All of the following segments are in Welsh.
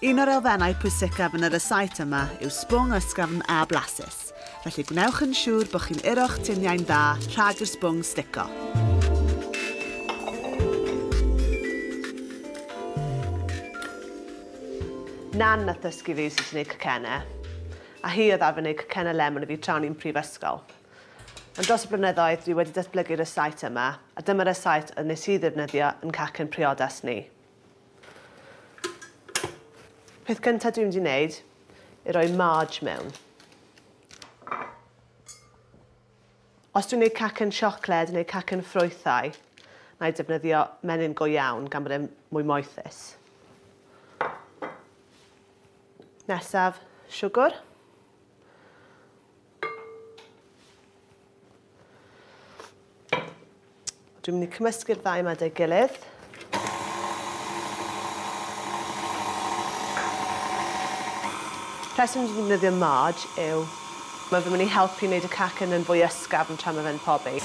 Un o'r elfennau pwysicaf yn y rysáit yma yw sbwng ysgafn a blasus, felly gwnewch yn siŵr bod chi'n uro'ch tuniau'n dda rhag i'r sbwng stico. Nan nath ddysgu fi sut i wneud cacennau, a hi oedd arfer wneud cacennau lemon i fi tra o'n i'n prifysgol. Ond dros y blynyddoedd dwi wedi datblygu'r rysáit yma, a dyma'r rysáit oedd nes i ddefnyddio yn cacen priodas ni. Peth cyntaf dwi'n mynd i wneud yw rhoi marge mewn. Os dwi'n gwneud cacen siocled neu cacen ffrwythau, na i defnyddio menyn go iawn gan bod e'n mwy moethus. Nesaf, siwgr. Dwi'n mynd i cymysgu'r ddau yma 'da'i gilydd. Rheswm dwi'n defnyddio marge yw mae fe'n mynd i helpu wneud y cacen yn fwy ysgafn tra mae fe'n pobi.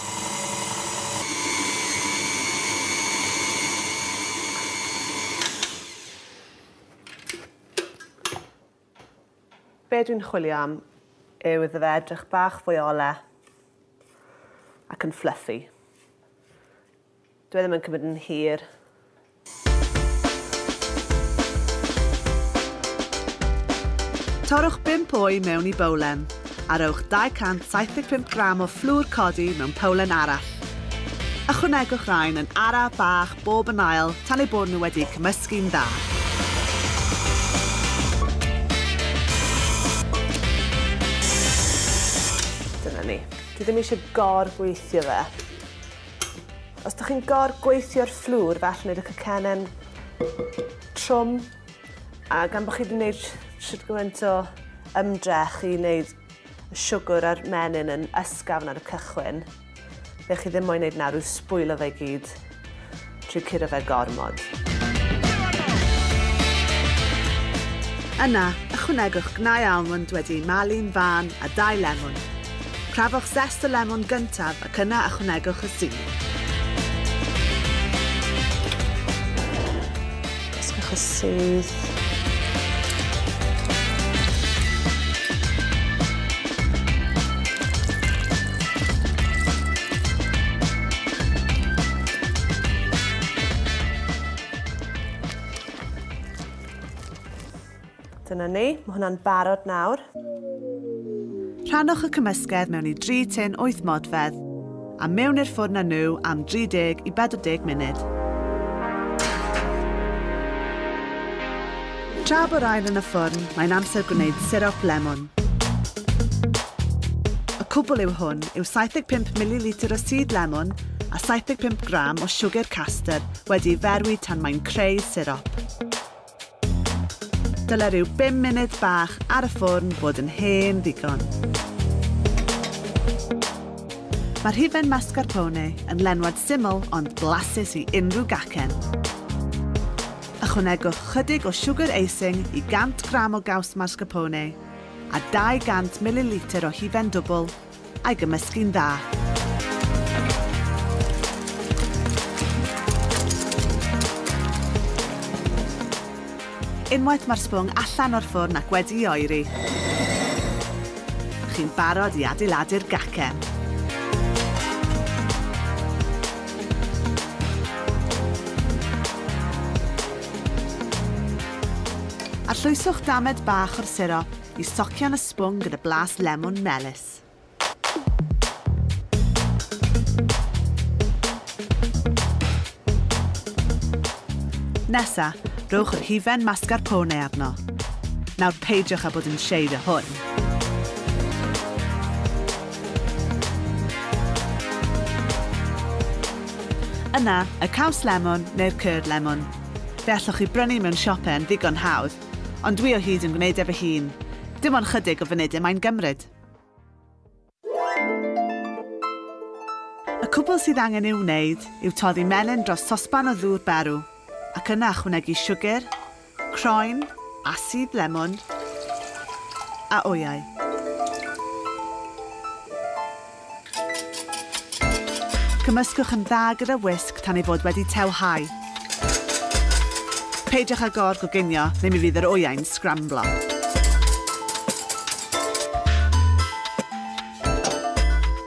Be dwi'n chwilio am yw iddo fe edrych bach fwy ole ac yn fluffy. Dwi e ddim yn cymryd yn hir. Torrwch 5 wy mewn i bowlen, a rowch 275 gram o fflwr codi mewn powlen arall. Ychwanegwch rhain yn ara bach bob yn ail tan eu bod nhw wedi cymysgu'n dda. Dyna ni. Dwi ddim eisiau gor-gweithio fe. Os ydych chi'n gor-gweithio'r fflwr, fe all wneud y cacennau'n trwm, a gan bod chi wedi gwneud shwt gymaint o ymdrech i wneud y siwgr a'r menyn yn ysgafn ar y cychwyn, be chi ddim moyn wneud nawr yw sbwylo fe i gyd trwy curo fe gormod. Yna, ychwanegwch gnau almond wedi malu'n fân a 2 lemwn. Crafwch zest y lemwn gyntaf ac yna ychwanegwch y sudd. Gosgwch y sudd. Dyna ni, mae hwnna'n barod nawr. Rhannwch y cymysgedd mewn i 3 tin 8 modfedd a mewn i'r ffwrn â nhw am 30 i 40 munud. Tra bod rhain yn y ffwrn, mae'n amser gwneud sirop lemwn. Y cwbl yw hwn yw 75 mililitr o sudd lemwn a 75 gram o siwgr castor wedi'i ferwi tan mae'n creu sirop. Dyle rhyw 5 munud bach ar y ffwrn fod yn hen ddigon. Mae'r hufen mascarpone yn lenwad syml ond blasus i unrhyw gacen. Ychwanegwch chydig o siwgr icing i 100 gram o gaws mascarpone a 200 mililitr o hufen dwbl a'i gymysgu'n dda. Unwaith mae'r sbwng allan o'r ffwrn ac wedi'i oeri, chi'n barod i adeiladu'r gacen. Arllwyswch damed bach o'r sirop i socian y sbwng gyda blas lemwn melys. Nesa, rowch yr hufen mascarpone arno. Nawr peidiwch â bod yn siei dy hwn. Yna, y caws lemon neu'r curd lemon. Fe allwch chi brynu mewn siopau yn ddigon hawdd, ond dwi o hyd yn gwneud e fy hun. Dim ond chydig o funudau mae'n gymryd. Y cwbl sydd angen i'w wneud yw toddi melyn dros sosban o ddŵr berw, ac yna ychwanegu siwgr, croen, a sudd lemon, a wyau. Cymysgwch yn dda gyda wisg tan ei fod wedi tewhau. Peidiwch â gor-goginio neu mi fydd yr wyau'n sgramblo.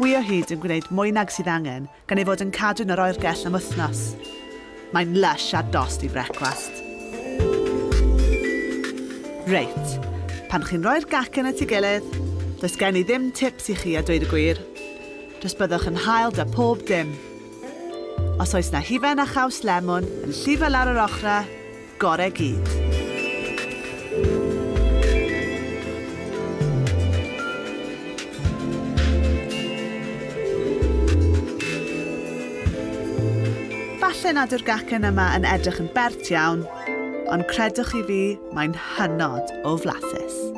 Wy o hyd yn gwneud mwy nag sydd angen gan ei fod yn cadw yn yr oergell am wythnos. Mae'n lush a dost i frecwast. Reit, pan chi'n rhoi'r gacen at ei gilydd, does gen i ddim tips i chi a dweud y gwir. Jyst byddwch yn hael 'da pob dim. Os oes 'na hufen a chaws lemwn yn llifo lawr yr ochrau, gore gyd. Falle nad yw'r gacen yma yn edrych yn bert iawn, ond credwch chi fi, mae'n hynod o flasus.